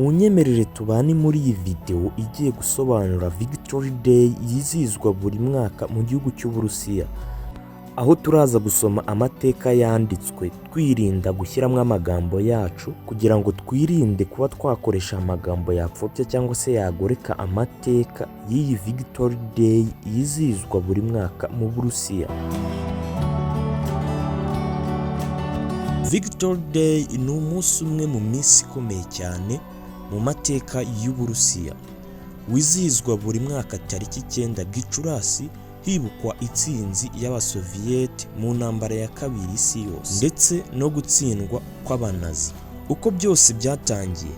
Munyemerere tubane muri iyi videwo igiye gusobanura Victory Day yizihizwa buri mwaka mu gihugu cy'Uburusiya, aho turaza gusoma amateka yanditswe twirinda gushyiramo amagambo yacu, kugira ngo twirinde kuba twakoresha amagambo yapfobya cyangwa se yagoreka amateka y'iyi Victory Day yizihizwa buri mwaka mu Burusiya. Victory Day ni umunsi umwe mu minsi ikomeye cyane mu mateka y'Uburusiya, wizihizwa buri mwaka tariki 9 Gicurasi, hibukwa intsinzi y'Abasoviyeti mu ntambara ya kabiri y'isi yose ndetse no gutsindwa kw'Abanazi. Uko byose byatangiye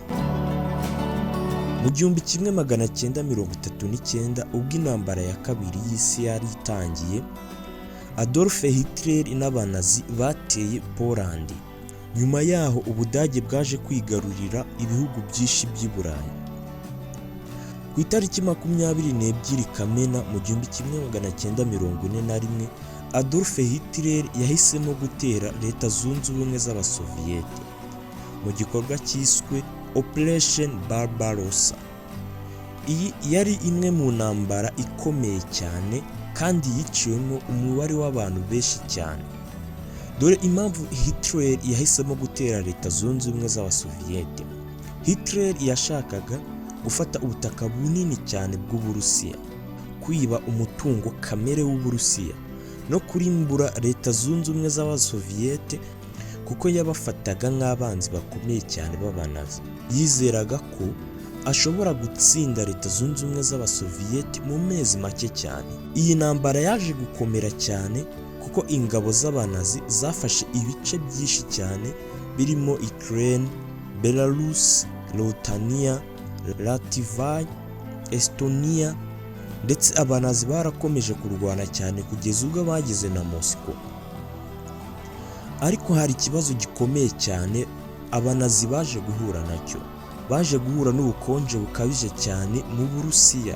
mu 1939, ubwo intambara ya kabiri y'isi yari itangiye, Adolf Hitler n'Abanazi bateye Poland. Nyuma yaho Ubudage bwaje kwigarurira ibihugu byinshi by'i Burayi. Ku itariki 22 Kamena mu 1941, Adolf Hitler yahisemo gutera Leta Zunze Ubumwe z'Abasoviyete mu gikorwa cyiswe Operation Barbarossa. Iyi yari imwe mu ntambara ikomeye cyane kandi yiciwemo umubare w'abantu benshi cyane. Dore impamvu Hitler yahisemo gutera Leta Zunze Ubumwe z'Abasoviyete. Hitler yashakaga gufata ubutaka bunini cyane bw'Uburusiya, kwiba umutungo kamere w'Uburusiya no kurimbura Leta Zunze Ubumwe z'Abasoviyete, kuko yabafataga nk'abanzi bakomeye cyane b'Abanazi. Yizeraga ko ashobora gutsinda Leta Zunze Ubumwe z'Abasoviyete mu mezi make cyane. Iyi ntambara yaje gukomera cyane kuko ingabo z'Abanazi zafashe ibice byinshi cyane birimo Ukraine, Belarus, Lithuania, Latvia, Estonia, ndetse Abanazi barakomeje kurwana cyane kugeza ubwo bageze na Moscow. Ariko hari ikibazo gikomeye cyane Abanazi baje guhura nacyo. Baje guhura n'ubukonje bukabije cyane mu Burusiya,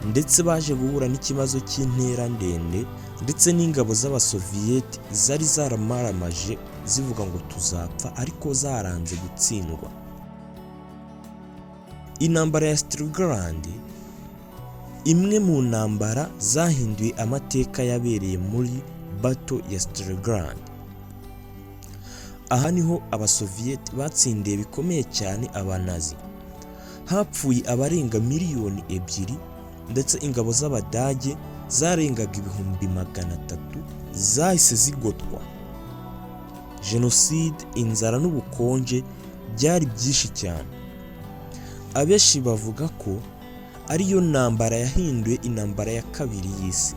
ndetse baje guhura n'ikibazo cy'intera ndende, ndetse n'ingabo z'Abasoviyeti zari zaramaramaje zivuga ngo tuzapfa, ariko zaranze gutsindwa. Intambara ya Stalingrad, imwe mu ntambara zahinduye amateka, yabereye muri Battle ya Stalingrad. Aha niho Abasoviyeti batsindiye bikomeye cyane Abanazi. Hapfuye abarenga miliyoni 2, ndetse ingabo z'Abadage zarengaga 300,000 zahise zigotwa. Jenoside, inzara n'ubukonje byari byinshi cyane. Abenshi bavuga ko ariyo ntambara yahinduye intambara ya kabiri y'isi.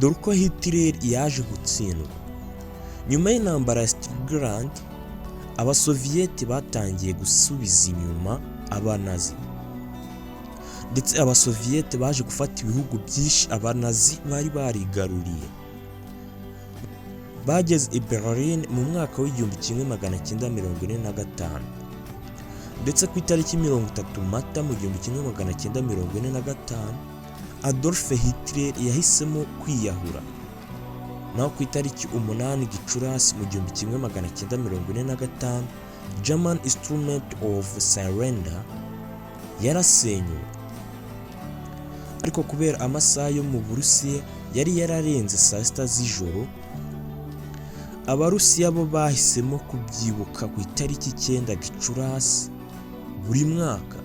Dore uko Hitler yaje gutsindwa. Nyuma y'intambara ya Stalingrad, Abasoviyeti batangiye gusubiza inyuma Abanazi, ndetse Abasoviyeti baje gufata ibihugu byinshi Abanazi bari barigaruriye. Bageze i Berlin mu mwaka w'1945, ndetse ku itariki 30 Mata mu 1945, Adolf Hitler yahisemo kwiyahura. Naho ku itariki 8 Gicurasi mu 1945, German Instrument of Surrender yarasenywe, ariko kubera amasaha yo mu Burusiya yari yararenze saa 6 z'ijoro, Abarusiya bo bahisemo kubyibuka ku itariki 9 Gicurasi buri mwaka.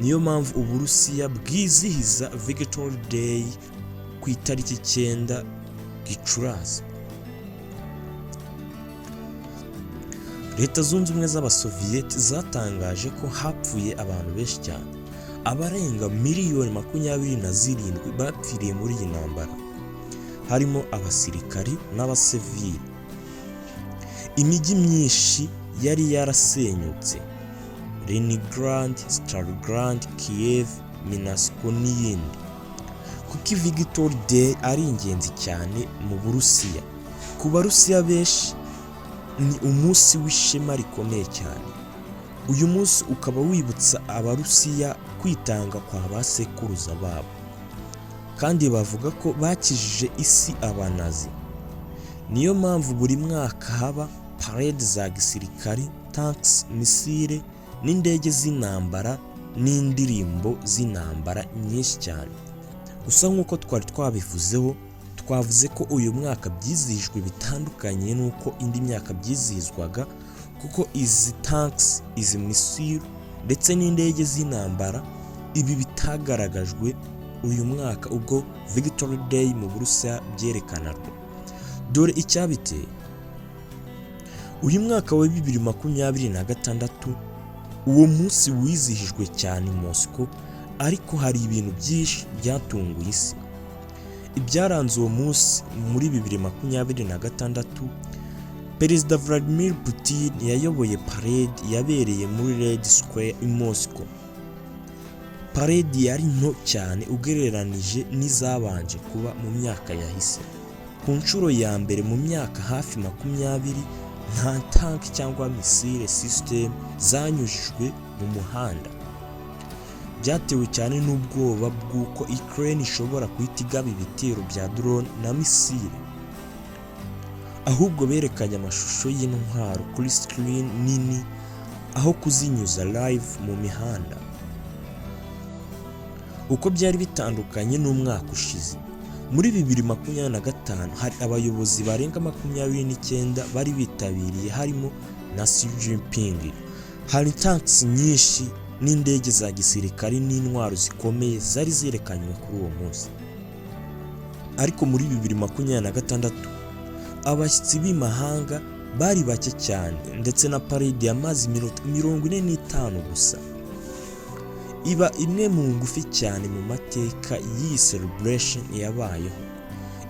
Niyo mpamvu Uburusiya bwizihiza Victory Day ku itariki 9 Gicurasi. Leta Zunze Ubumwe z'Abasoviyeti zatangaje ko hapfuye abantu benshi cyane. Abarenga miliyoni 27 bapfiriye muri iyi ntambara, harimo abasirikari n'abasivili. Imijyi myinshi yari yarasenyutse: Leningrad, Stalingrad, Kiev, Minsk n'iyindi. Kuko Victory Day ari ingenzi cyane mu Burusiya, ku Barusiya benshi ni umunsi w'ishema rikomeye cyane. Uyu munsi ukaba wibutsa Abarusiya kwitanga kwa ba sekuruza babo, kandi bavuga ko bakijije isi Abanazi. Niyo mpamvu buri mwaka haba parade za gisirikari, tanks, missile n'ingabo. n'indege z'intambara n'indirimbo z'intambara nyinshi cyane. Gusa nk'uko twari twabivuzeho, twavuze ko uyu mwaka byizihijwe bitandukanye n'uko indi myaka byizihizwaga, kuko izi tanks, izi missile ndetse n'indege z'intambara, ibi bitagaragajwe uyu mwaka ubwo Victory Day mu Burusiya byerekanwaga. Dore icyabiteye: uyu mwaka wa 2026, uwo munsi wizihijwe cyane i Moscow, ariko hari ibintu byinshi byatunguye isi. Ibyaranze uwo munsi muri 2026: Perezida Vladimir Putin yayoboye parade yabereye muri Red Square i Moscow. Parade yari nto cyane ugereranije n'izabanje kuba mu myaka yahise. Ku nshuro ya mbere mu myaka hafi 20, nta tank cyangwa missile system zanyujijwe mu muhanda. Byatewe cyane n'ubwoba bw'uko Ukraine ishobora guhita igaba ibitero bya drone na missile. Ahubwo berekanye amashusho y'intwaro kuri screen nini aho kuzinyuza live mu mihanda. Uko byari bitandukanye n'umwaka ushize, muri 2025, hari abayobozi barenga 29 bari bitabiriye, harimo na Xi Jinping. Hari tanks nyinshi n'indege za gisirikare n'intwaro zikomeye zari zerekanywe kuri uwo munsi. Ariko muri 2026, abashyitsi b'imahanga bari bake cyane, ndetse na parade yamaze iminota 45 gusa, iba imwe mu ngufi cyane mu mateka y'iyi celebration yabayeho.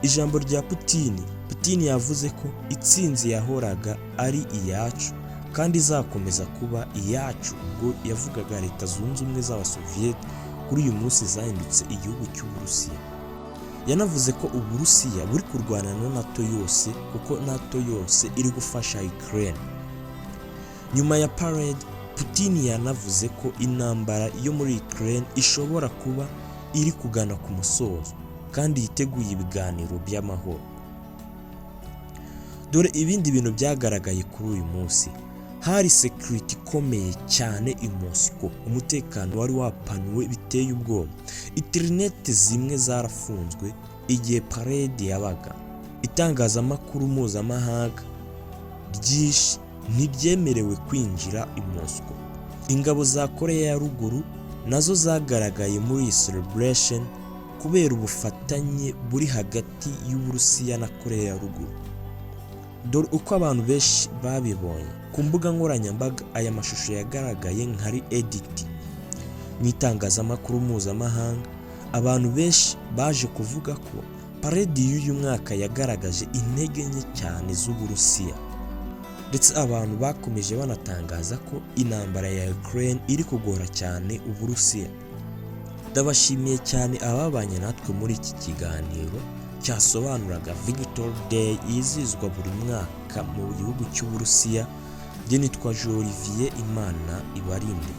Ijambo rya Putin: Putin yavuze ko itsinzi yahoraga ari iyacu kandi izakomeza kuba iyacu. Ubwo yavugaga Leta Zunze Ubumwe z'Abasoviyete, kuri uyu munsi zahindutse igihugu cy'Uburusiya. Yanavuze ko Uburusiya buri kurwana na NATO yose, kuko NATO yose iri gufasha Ukraine. Nyuma ya parade, Putin yanavuze ko intambara yo muri Ukraine ishobora kuba iri kugana ku musozo kandi yiteguye ibiganiro by'amahoro. Dore ibindi bintu byagaragaye kuri uyu munsi: hari security ikomeye cyane i Moscow, umutekano wari wapanuwe biteye ubwoba. Interineti zimwe zarafunzwe igihe parade yabaga. Itangazamakuru mpuzamahanga ryinshi ntibyemerewe kwinjira i Moscow. Ingabo za Korea ya Ruguru nazo zagaragaye muri iyi celebration kubera ubufatanye buri hagati y'Uburusiya na Korea ya Ruguru. Dore uko abantu benshi babibonye ku mbuga nkoranyambaga: aya mashusho yagaragaye nka ari edit. Mu itangazamakuru mpuzamahanga, abantu benshi baje kuvuga ko parade y'uyu mwaka yagaragaje intege nke cyane z'Uburusiya, ndetse abantu bakomeje banatangaza ko intambara ya Ukraine iri kugora cyane Uburusiya. Ndabashimiye cyane ababanye natwe muri iki kiganiro cyasobanuraga Victory Day yizihizwa buri mwaka mu gihugu cy'Uburusiya. Njye nitwa Olivier, Imana ibarinde.